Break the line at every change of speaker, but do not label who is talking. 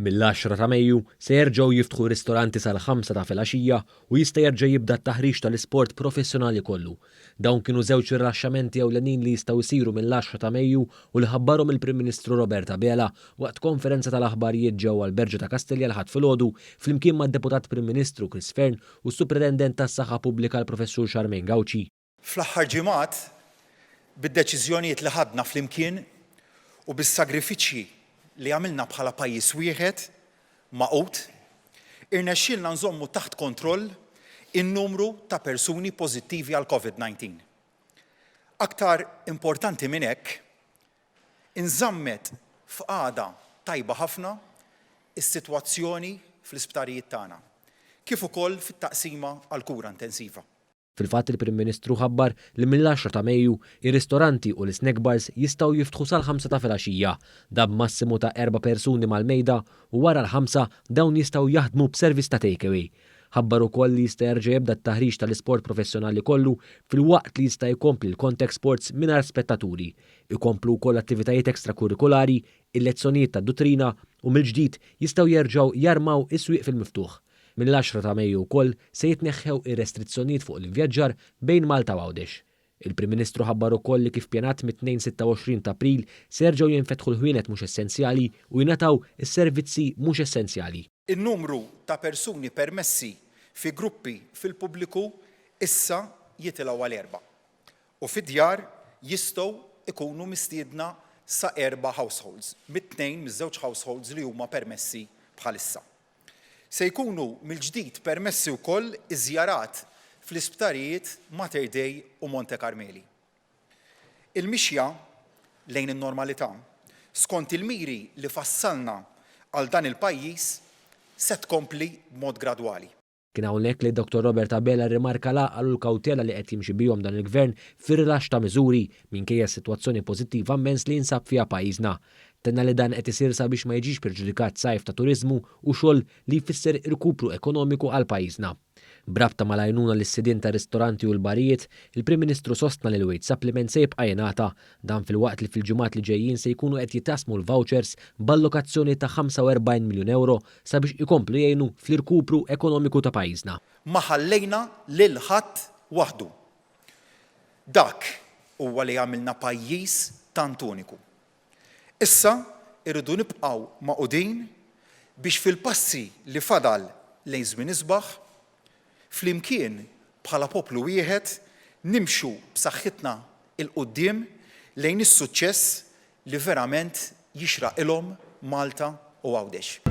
Mill-għaxra ta' Mejju se jerġgħu jiftħu r-ristoranti sal-ħamsa ta' filgħaxija u jista' jerġa' jibda t-taħriġ tal-isport professjonali kollu. Dawn kienu żewġ rilaxxamenti ewlenin li jistgħu jsiru mill-għaxra ta' Mejju u li ħabbarhom il-Prim Ministru Robert Abela waqt konferenza tal-aħbarijiet ġewwa l-Berġa ta' Kastilja l-Ħadd filgħodu flimkien mad-Deputat Prim Ministru Chris Fearne u s-Supretendent tas-Saħħa Pubblika l-Professur Charmaine Gauci.
Fl-aħħar ġimgħat, bid-deċiżjonijiet li ħadna flimkien u bis-sagrifiċċji li għamilna bħala pajjiż wieħed magħqud, irnexxielna nżommu taħt kontroll in-numru ta' persuni pożittivi għall-Covid 19. Aktar importanti minn hekk, inżammet f'qagħda tajba ħafna s-sitwazzjoni fl-isptarijiet tagħna, kif ukoll fit-taqsima għall-kura intensiva.
Fil-fatt il-Prim Ministru ħabbar li mill-għaxra ta' Mejju, ir-ristoranti u l-isnack bars jistgħu jiftħu sal-ħamsa ta' filgħaxija. Dan b'massimu ta' erba' persuni mal-mejda u wara l-ħamsa dawn jistgħu jaħdmu b'service ta' take away. Ħabbar ukoll li jista' jerġa' jibda t-taħriġ tal-isport professjonali kollu filwaqt li jista' jkompli l-contact sports mingħajr spettaturi. Ikomplu wkoll attivitajiet extrakurrikulari, il-lezzjonijiet tad-duttrina u mill-ġdid jistgħu jerġgħu jarmaw is-swieq fil-miftuħ. Mill-għaxra ta' Mejju wkoll se jitneħħew ir-restrizzjonijiet fuq l-ivvjaġġar bejn Malta u Għawdex. Il-Prim Ministru ħabbar ukoll li kif pjanat mit-Tnejn 26 ta' April se jerġgħu jinfetħu l-ħwienet mhux essenzjali u jingħataw is-servizzi mhux essenzjali.
In-numru ta' persuni permessi fi gruppi fil-pubbliku issa jitilgħu għal erba', u fid-djar jistgħu jkunu mistiedna sa erba' households, mit-tnejn miż-żewġ households li huma permessi bħalissa. Se jkunu mill-ġdid permessi wkoll iż-żjarat fl-isptarijiet Mater Dei u Monte Carmeli. Il-mixja lejn in-normalità, skont il-miri li fassalna għal dan il-pajjiż, se tkompli b'mod gradwali.
Kien hawnhekk li Dottor Robert Abela rrimarka l-għaqal u l-kawtela li qed jimxi bihom dan il-Gvern fir-rilaxx ta' miżuri, minkejja s-sitwazzjoni pożittiva mmens li jinsab fiha pajjiżna. Tenna li dan qed isir sabiex ma jiġix preġudikat sajf ta' turiżmu u xogħol li jfisser irkupru ekonomiku għal pajjiżna. B'rabta mal-għajnuna lis-sidien tar-ristoranti u l-barijiet, il-Prim Ministru sostna li l-wage supplement se jibqa' jingħata Dan filwaqt li fil-ġimgħat li ġejjin se jkunu qed jitqassmu l-vouchers b'allokazzjoni ta' 45 miljun ewro sabiex ikomplu jgħinu fl-irkupru ekonomiku ta' pajjiżna.
Ma ħallejna lil ħadd waħdu. Dak huwa li jagħmilna pajjiż tant uniku. Issa rridu nibqgħu magħqudin biex fil-passi li fadal lejn żmien isbaħ, Flimkien, bħala poplu wieħed, nimxu b'saħħitna 'l quddiem lejn is-suċċess li verament jixraqilhom Malta u Għawdex.